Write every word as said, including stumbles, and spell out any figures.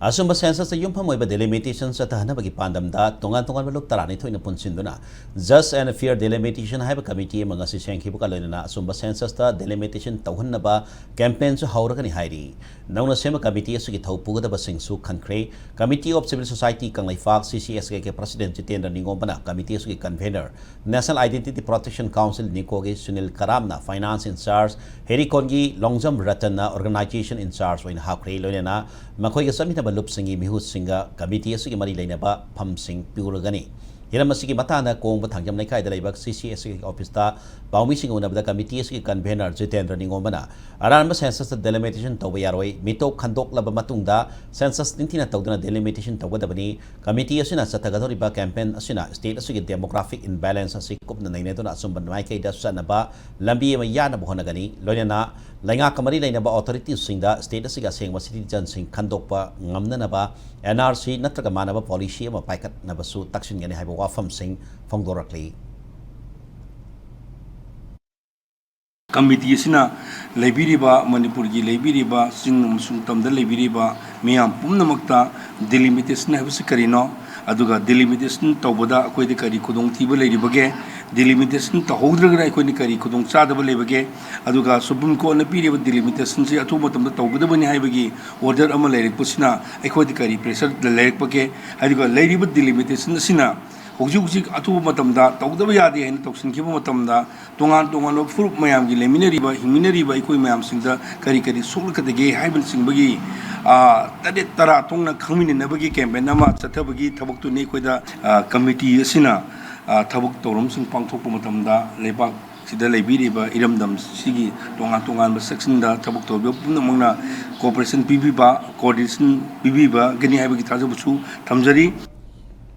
ꯑꯆꯨꯝꯕ census ꯇ ꯌꯨꯝꯐꯝ ꯑꯣꯏꯕ delimitation ꯆꯠꯊꯍꯟꯅꯕꯒꯤ ꯄꯥꯟꯗꯝꯗ ꯇꯣꯉꯥꯟ ꯇꯣꯉꯥꯟꯕ ꯂꯨꯞ ꯇꯔꯥꯅꯤꯊꯣꯏꯅ ꯄꯨꯟꯁꯤꯟꯗꯨꯅ Just and Fair Delimitation ꯍꯥꯏꯕ committee ꯑꯃ ꯉꯁꯤ ꯁꯦꯝꯈꯤꯕꯒ ꯂꯣꯏꯅꯅ ꯑꯆꯨꯝꯕ census ꯇ delimitation ꯇꯧꯍꯟꯅꯕ campaign ꯁꯨ ꯍꯧꯔꯒꯅꯤ ꯍꯥꯏꯔꯤ꯫ ꯅꯧꯅ ꯁꯦꯝꯕ committee ꯑꯁꯤꯒꯤ ꯊꯧ ꯄꯨꯒꯗꯕꯁꯤꯡꯁꯨ ꯈꯟꯈ꯭ꯔꯦ꯫ Committee of Civil Society Kangleipak, C C S K ꯒꯤ president ꯖꯤꯇꯦꯟꯗ꯭ꯔ ꯅꯤꯉꯣꯝꯕꯅ committee ꯑꯁꯤꯒꯤ convener, National Identity Protection Council, NICO ꯒꯤ Sunil ꯀꯔꯥꯝꯅ finance in charge, ꯍꯦꯔꯤꯀꯣꯟꯒꯤ Longjam ꯔꯇꯟꯅ organization in charge ꯑꯣꯏꯅ ꯍꯥꯞꯈ꯭ꯔꯦ꯫ ꯂꯣꯏꯅꯅ ꯃꯈꯣꯏꯒ ꯆꯠꯃꯤꯟꯅꯕ ꯂꯨꯞꯁꯤꯡꯒꯤ ꯃꯤꯍꯨꯠꯁꯤꯡꯒ committee ꯑꯁꯤꯒꯤ ꯃꯔꯤ ꯂꯩꯅꯕ ꯐꯝꯁꯤꯡ ꯄꯤꯔꯒꯅꯤ꯫ ꯍꯤꯔꯝ ꯑꯁꯤꯒꯤ ꯃꯇꯥꯡꯗ ꯀꯣꯡꯕ ꯊꯥꯡꯖꯝ ꯂꯩꯀꯥꯏꯗ ꯂꯩꯕ C C S K ꯒꯤ office ꯇ ꯄꯥꯎꯃꯤꯁꯤꯡꯒ ꯎꯅꯕꯗ committee ꯑꯁꯤꯒꯤ convener ꯖꯤꯇꯦꯟꯗ꯭ꯔ ꯅꯤꯉꯣꯝꯕꯅ ꯑꯔꯥꯟꯕ census ꯇ delimitation ꯇꯧꯕ ꯌꯥꯔꯣꯏ, ꯃꯤꯇꯣꯞ ꯈꯟꯗꯣꯛꯂꯕ ꯃꯇꯨꯡꯗ census ꯅꯤꯡꯊꯤꯅ ꯇꯧꯗꯨꯅ delimitation ꯇꯧꯒꯗꯕꯅꯤ꯫ Committee ꯑꯁꯤꯅ ꯆꯠꯊꯒꯗꯧꯔꯤꯕ campaign ꯑꯁꯤꯅ state ꯑꯁꯤꯒꯤ demographic imbalance ꯑꯁꯤ ꯀꯨꯞꯅ ꯅꯩꯅꯗꯨꯅ ꯑꯆꯨꯝꯕ ꯃꯥꯏꯀꯩꯗ ꯆꯠꯅꯕ ꯂꯝꯕꯤ ꯑꯃ ꯌꯥꯅꯕ ꯍꯣꯠꯅꯒꯅꯤ꯫ ꯂꯣꯏꯅꯅ ꯂꯩꯉꯥꯛꯀ ꯃꯔꯤ ꯂꯩꯅꯕ authority ꯁꯤꯡꯗ state ꯑꯁꯤꯒꯤ ꯑꯁꯦꯡꯕ citizen ꯁꯤꯡ ꯈꯟꯗꯣꯛꯄ ꯉꯝꯅꯅꯕ N R C ꯅꯠꯇ꯭ꯔꯒ ꯃꯥꯟꯅꯕ policy ꯑꯃ ꯄꯥꯏꯈꯠꯅꯕꯁꯨ ꯇꯛꯁꯤꯟꯒꯅꯤ ꯍꯥꯏꯕ ꯋꯥꯐꯝꯁꯤꯡ ꯐꯣꯡꯗꯣꯔꯛꯂꯤ꯫ Committee ꯑꯁꯤꯅ ꯂꯩꯕꯤꯔꯤꯕ, ꯃꯅꯤꯄꯨꯔꯒꯤ ꯂꯩꯕꯤꯔꯤꯕ ꯆꯤꯡ ꯑꯃꯁꯨꯡ ꯇꯝꯗ ꯂꯩꯕꯤꯔꯤꯕ ꯃꯤꯌꯥꯝ ꯄꯨꯝꯅꯃꯛꯇ delimitation ꯍꯥꯏꯕꯁꯤ ꯀꯔꯤꯅꯣ, ꯑꯗꯨꯒ delimitation ꯇꯧꯕꯗ ꯑꯩꯈꯣꯏꯗ ꯀꯔꯤ ꯈꯨꯗꯣꯡꯊꯤꯕ ꯂꯩꯔꯤꯕꯒꯦ, delimitation ꯇꯧꯍꯧꯗ꯭ꯔꯒꯅ ꯑꯩꯈꯣꯏꯅ ꯀꯔꯤ ꯈꯨꯗꯣꯡꯆꯥꯗꯕ ꯂꯩꯕꯒꯦ, ꯑꯗꯨꯒ Supreme Court ꯅ ꯄꯤꯔꯤꯕ delimitation ꯁꯤ ꯑꯊꯨꯕ ꯃꯇꯝꯗ ꯇꯧꯒꯗꯕꯅꯤ ꯍꯥꯏꯕꯒꯤ order ꯑꯃ ꯂꯩꯔꯛꯄꯁꯤꯅ ꯑꯩꯈꯣꯏꯗ ꯀꯔꯤ pressure ꯂꯩꯔꯛꯄꯒꯦ, ꯑꯗꯨꯒ ꯂꯩꯔꯤꯕ delimitation ꯑꯁꯤꯅ ꯍꯧꯖꯤꯛ ꯍꯧꯖꯤꯛ ꯑꯊꯨꯕ ꯃꯇꯝꯗ ꯇꯧꯗꯕ ꯌꯥꯗꯦ ꯍꯥꯏꯅ ꯇꯧꯁꯤꯟꯈꯤꯕ ꯃꯇꯝꯗ ꯇꯣꯉꯥꯟ ꯇꯣꯉꯥꯟꯕ ꯐꯨꯔꯨꯞ ꯃꯌꯥꯝꯒꯤ ꯂꯩꯃꯤꯟꯅꯔꯤꯕ, ꯍꯤꯡꯃꯤꯟꯅꯔꯤꯕ ꯑꯩꯈꯣꯏ ꯃꯌꯥꯝꯁꯤꯡꯗ ꯀꯔꯤ ꯀꯔꯤ ꯁꯣꯛꯂꯛꯀꯗꯒꯦ ꯍꯥꯏꯕꯅꯆꯤꯡꯕꯒꯤ, ꯑ, ꯇꯔꯦꯠ ꯇꯔꯥ ꯊꯣꯛꯅ ꯈꯪꯃꯤꯟꯅꯅꯕꯒꯤ campaign ꯑꯃ ꯆꯠꯊꯕꯒꯤ ꯊꯕꯛꯇꯨꯅꯤ ꯑꯩꯈꯣꯏꯗ, ꯑ, committee ꯑꯁꯤꯅ, ꯑ, ꯊꯕꯛ ꯊꯧꯔꯝꯁꯤꯡ ꯄꯥꯡꯊꯣꯛꯄ ꯃꯇꯝꯗ ꯂꯩꯕꯥꯛꯁꯤꯗ ꯂꯩꯕꯤꯔꯤꯕ ꯏꯔꯝꯗꯝꯁꯤꯒꯤ ꯇꯣꯉꯥꯟ ꯇꯣꯉꯥꯟꯕ section ꯗ ꯊꯕꯛ ꯇꯧꯔꯤꯕ ꯄꯨꯝꯅꯃꯛꯅ cooperation ꯄꯤꯕꯤꯕ, coordination ꯄꯤꯕꯤꯕꯒꯅꯤ ꯍꯥꯏꯕꯒꯤ ꯊꯥꯖꯕꯁꯨ ꯊꯝꯖꯔꯤ꯫